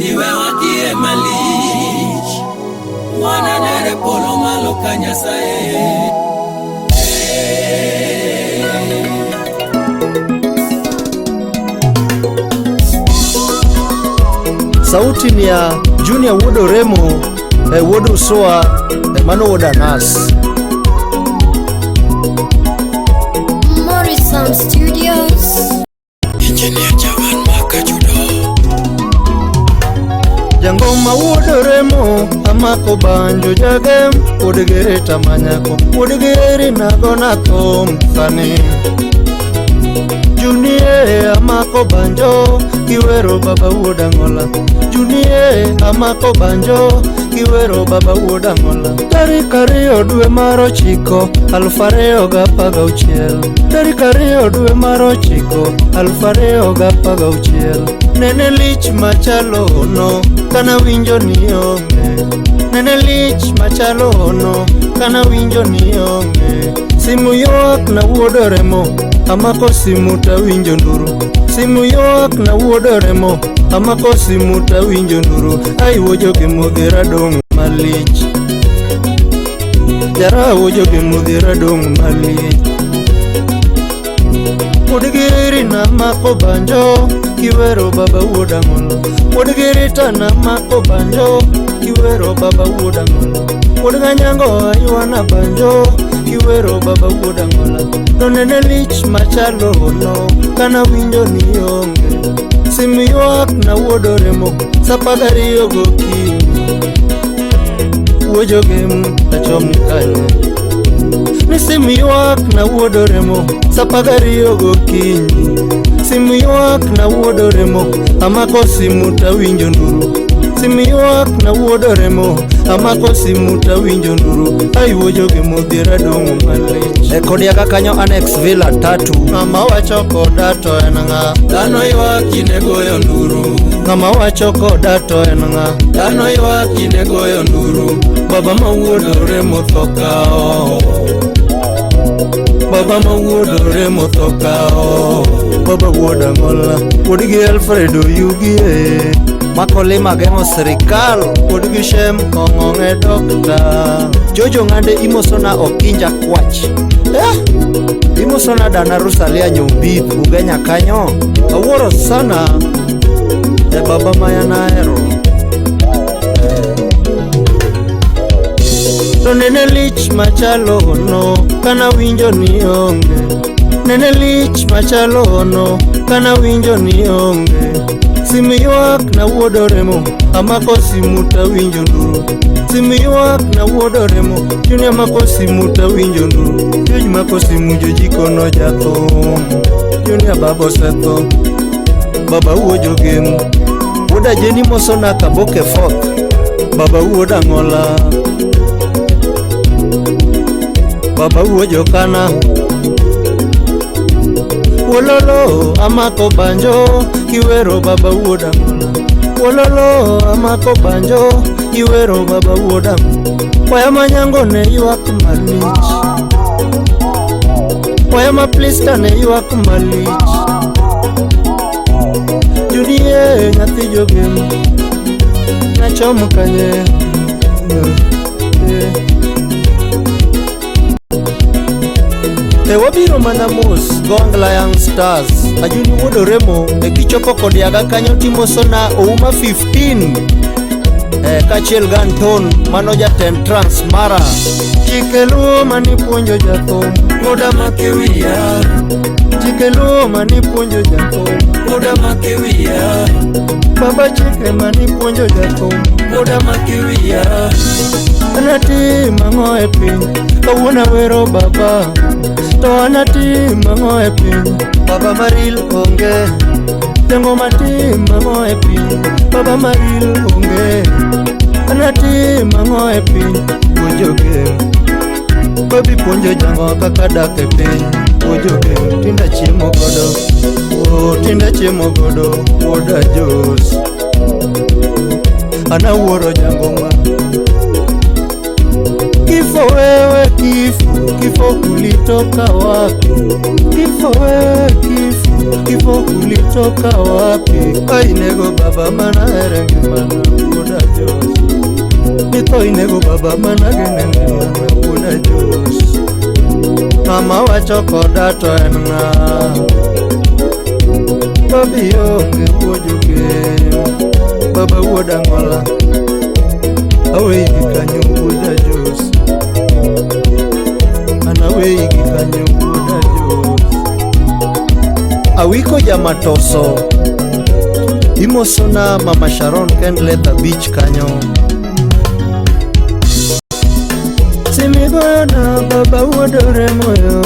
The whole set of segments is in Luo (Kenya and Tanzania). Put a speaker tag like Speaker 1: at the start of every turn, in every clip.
Speaker 1: Iwewa kie malich. Wananere polo malo ka Nyasaye.
Speaker 2: Sauti ni ya Junior Wuod Oremo, Wuod Usua, mano Wuod Anas.
Speaker 3: Morrison Studios.
Speaker 1: Engineer Javan Makajudo.
Speaker 2: Jangoma Wuod Oremo, amako banjo jagem, wuod Gereta manyako, wuod Geri nagona thum sani. Junie amako banjo, kiwero baba wuod Ang'ola. Junie amako banjo, kiwero baba wuod Ang'ola. Tarik 2 dwe mar 9, 2016. Tarik 2 dwe mar 9, 2016. Nene lich machalo ono, kana winjo ni onge. Nene lich machalo ono, kana winjo ni onge. Simu ywak na wuod Oremo, amako simu tawinjo nduru. Simu ywak na wuod Oremo, amako simu tawinjo nduru. Ai wuojo gi modhera dong' malich. Jara wuojo gi modhera dong' malich. Wuod Geri namako banjo, kiwero baba wuod Ang'ola. Wuod Gerita namako banjo, kiwero baba wuod Ang'ola. Wuod Ganyango aywana banjo, kiwero baba wuod Ang'ola. To nene lich machalo ono, kana winjo ni onge. Simu ywak na wuod Oremo, sa 12 gokinyi. Wuojo gem achom ni kanye. Ni simu ywak na wuod Oremo, sa 12 gokinyi. Simu ywak na wuod Oremo, amako simu tawinjo nduru. Simu ywak na wuod Oremo, amako simu tawinjo nduru. Ai wuojo gi modhiera dong' malich. E Kodiaga kanyo Annex Villa 3. Ng'ama wacho koda to en ng'a?
Speaker 1: Dhano ywak ji ne goyo nduru.
Speaker 2: Ng'ama wacho koda to en ng'a?
Speaker 1: Dhano ywak ji ne goyo nduru. Baba ma wuod Oremo tho kao. Baba ma wuod Oremo tho kao.
Speaker 2: Baba wuod Ang'ola, wuod gi Alfred Oyugie. Makolima geng'o sirikal, wuod gi Shem Ong'ong'e dokta. Jojo Ng'ande imosona Okinja Kwach. Imosona dana Rosalia Nyombith Ugenya kanyo. Awuoro sana e baba maya nahero. To nene lich machalo ono, kana winjo ni onge. Nene lich machalo ono, kana winjo ni onge. Simu ywak na wuod Oremo, amako simu tawinjo nduru. Simu ywak na wuod Oremo, Junior amako simu tawinjo nduru. Joj mako simu jojiko no jathum. Junior baba osetho, baba wuojo gem. Wuod Ajeni mosona Kaboke Fourth, baba wuod Ang'ola. Baba wuojo kana. Wololo amako banjo, kiwero baba wuod Ang'ola. Wololo amako banjo, kiwero baba wuod Ang'ola. Kwaya manyango ne ywak malich. Kwaya ma plista ne ywak malich. Junie nyathi jogem, nachom kanye. E wabiro mana mos Gongla Young Stars. Ajuni wuod Oremo e kichopo Kodiaga kanyo timosona Ouma 15. Kaachiel gi Anton mano jatend Transmara. Chike luo manipuonjo jathum,
Speaker 1: Koda make wiya.
Speaker 2: Chike luo manipuonjo jathum,
Speaker 1: Koda make wiya.
Speaker 2: Baba chike manipuonjo jathum,
Speaker 1: Koda make wiya.
Speaker 2: Anatim ang'o e piny, kawuono awero baba. To anatim ang'o e piny, baba Maril onge. Jango matim ang'o e piny, baba Maril onge. Anatim ang'o e piny, puonjo gem. Babi puonjo jango kaka dak e piny, puonjo gem. Tinda chiemo godo, oh, tinda chiemo godo, wuoda Jos. An awuoro jangoma. Kifo wewe kifo, kifo kulitoka wapi? Kifo we kifo, kifo kulitoka wapi? Ainego baba mana here ngimana wuoda Jos. Nitho inego baba mana gene ngimana wuoda Jos. Mama wacho koda to en ng'a? Babi onge wuojoge. Baba wuod Angola. Aweyi gi kanyo wuoda Jos. An aweyi gi kanyo wuoda Jos. Awiko jamatoso. Imosona Mama Sharon Kendletha Beach kanyo. Simigoyona baba wuod Oremo yo.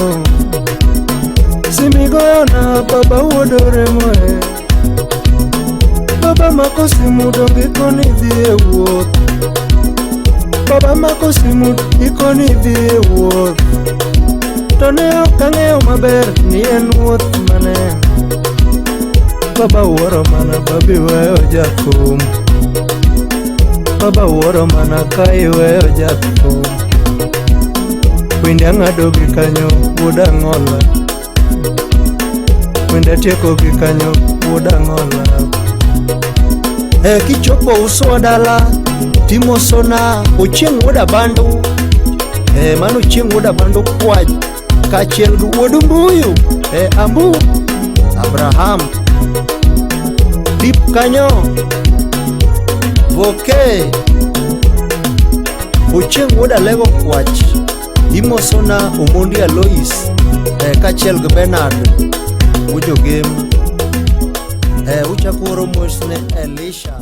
Speaker 2: Simigoyona baba wuod Oremo e. Baba mako simu donge ikoni dhi e wuoth. Baba mako simu ikoni dhi e wuoth. To ne ok ang'eyo maber ni en wuoth mane. Baba wuoro mana babi weyo jathum. Baba wuoro mana ka iweyo jathum. Wende ang'ado gi kanyo wuod Ang'ola. Wende atieko gi kanyo wuod Ang'ola. E kichopo usowa dala timosona Ochieng' wuod Abandu. E mano Ochieng' wuod Abandu kwaj kaachiel gi wuod Mbuyu. E Ambu Abraham. Dip kanyo. Voke. Ochieng' wuod Alego kwach. Imosona Omondi Alois e, kaachiel gi Bernard Ujogem. E, uchako oro mos ne Elisha.